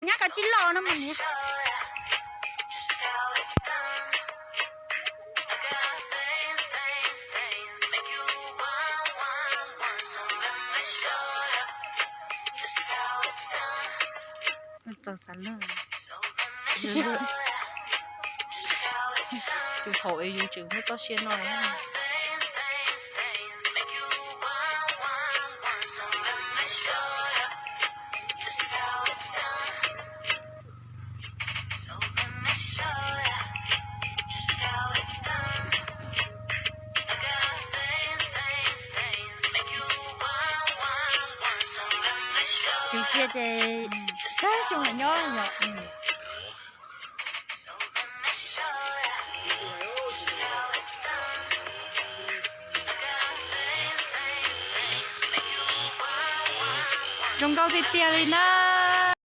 Nyab kav tsij los no mas niam. Txaus xav lawm. Tus thaum es yus tseem muaj txoj sia no. Tus tiag ces tag xyoo los nyob yom. Zoo nkauj tiag tiag li na.